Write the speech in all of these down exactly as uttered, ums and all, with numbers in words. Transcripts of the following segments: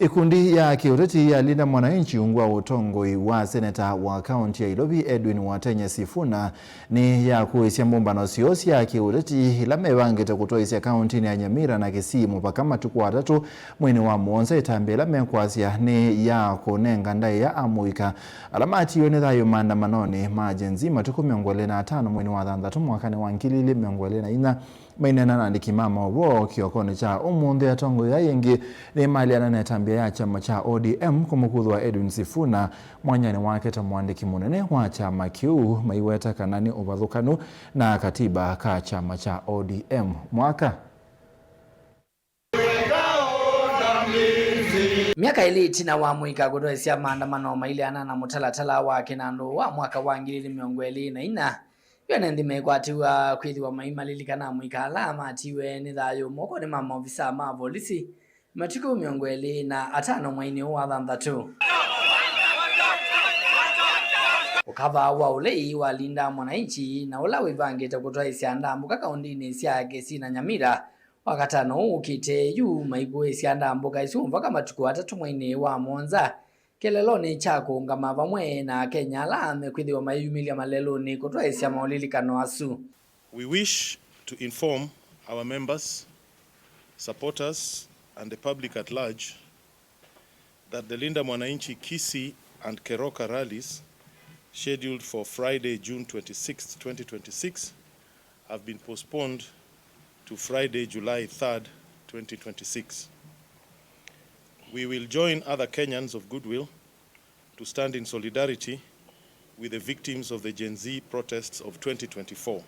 Ĩkundi ya kĩũteti ya Linda Mwananchi ungu wa ũtongoi wa seneta wa kaunti ya Ilovi Edwin Watenya Sifuna nĩyakũĩsya mbũmbano syoo sya kĩũteti ila mevangĩte kũtwaĩsya kauntinĩ ya Nyamira na Kisii mũvaka matukũ atatũ mweinĩ wa mũonza. Ĩtambya ĩla mekwasya nĩ ya kũnenga ndaĩa amũika ala matiiwe nĩ thayũ maandamanonĩ ma Gen Z matukũ mĩongo ĩlĩ na atano mweinĩ wa thanthatũ mwakanĩ wa ngili ilĩ mĩongo ĩlĩ na inya. Maineena na andĩki ma maũvoo kĩokonĩ kya ũmũnthĩ, atongoi aa ĩngĩ nĩmaleana na ĩtambya ya kyama kya O D M kũmũkuthũa Edwin Sifuna mwanyanĩ wake ta mũandĩki mũnene wa kyama kĩu, maiweta kana nĩ ũvathũkanu na katiba ka kyama kya O D M. Mwaka. Myaka ĩlĩ ĩtina wa mũika kũtwaĩsya maandamano maileana na mũtalatala wa kĩnandũ wa mwaka wa ngili ilĩ mĩongo ĩlĩ na inya, yu ene nthĩ mekwatĩw'a kwĩthĩwa maimalilikana amũika ala matiiwe nĩ thayũ mokonĩ ma maovisaa ma volisi matukũ mĩongo ĩlĩ na atano mweinĩ ũũ wa thanthatũ. Ũkava wa ũlei wa Linda Mwananchi na ũla wĩvangĩte kũtwaĩsya ndambũka kaũndĩnĩ sya Kisii na Nyamira, Wakatano ũũ ũkĩte yu maikũĩsya ndambũka isu mpaka matukũ atatũ mweinĩ wa mũonza kĩlelonĩ kya kũũngama vamwe na Akenya ala mekwĩthĩwa mayĩyumĩlya malelũnĩ kũtwaĩsya maũlilikano asu. We wish to inform our members, supporters, and the public at large that the Linda Mwananchi Kisii and Keroka rallies scheduled for Friday, June twenty-sixth, twenty twenty-six, have been postponed to Friday, July third, twenty twenty-six. We will join other Kenyans of goodwill to stand in solidarity with the victims of the Gen Z protests of twenty twenty-four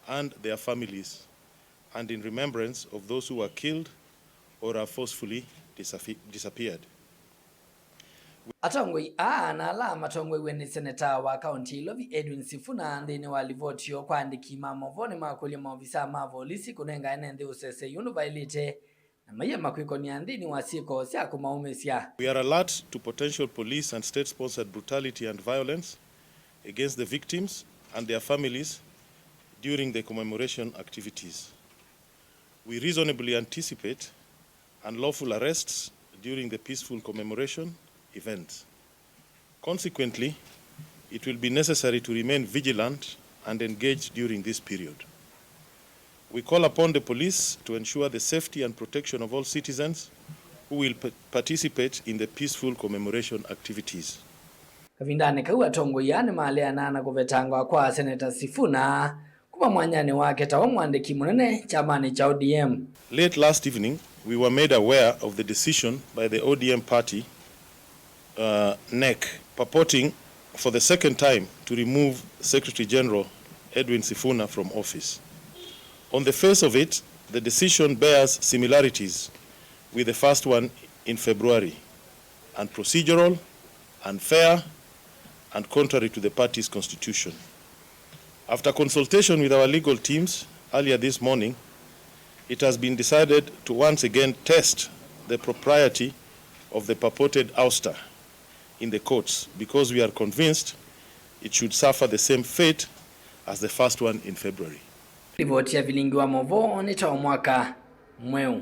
and their families, and in remembrance of those who were killed or are forcefully disappeared. Atongoi aa na ala matongoew'e nĩ seneta wa kaunti ya Ilovi Edwin Sifuna nthĩnĩ wa livoti yoo kwa andĩki ma maũvoo nĩmakũlya maovisaa ma volisi kũnenga ene nthĩ ũsesei ũndũ vaĩlĩte na maiema kwĩkonia nthĩnĩ wa syĩko sya kũmaũmĩsya. We are alert to potential police and state-sponsored brutality and violence against the victims and their families during the commemoration activities. We reasonably anticipate unlawful arrests during the peaceful commemoration events. Consequently, it will be necessary to remain vigilant and engaged during this period. We call upon the police to ensure the safety and protection of all citizens who will pa- participate in the peaceful commemoration activities. Kavindanĩ kau, atongoi aa nĩmaleanaa na kũvetangwa kwa Seneta Sifuna kuma mwanyanĩ wake ta we mwandĩki mũnene kyamanĩ kya O D M. Late last evening, we were made aware of the decision by the O D M party, uh, NEC, purporting for the second time to remove Secretary General Edwin Sifuna from office. On the face of it, the decision bears similarities with the first one in February, unprocedural, unfair, and contrary to the party's constitution. After consultation with our legal teams earlier this morning, it has been decided to once again test the propriety of the purported ouster in the courts because we are convinced it should suffer the same fate as the first one in February. Livoti ya vilingi wa maũvoo nĩ ta o mwaka mweũ.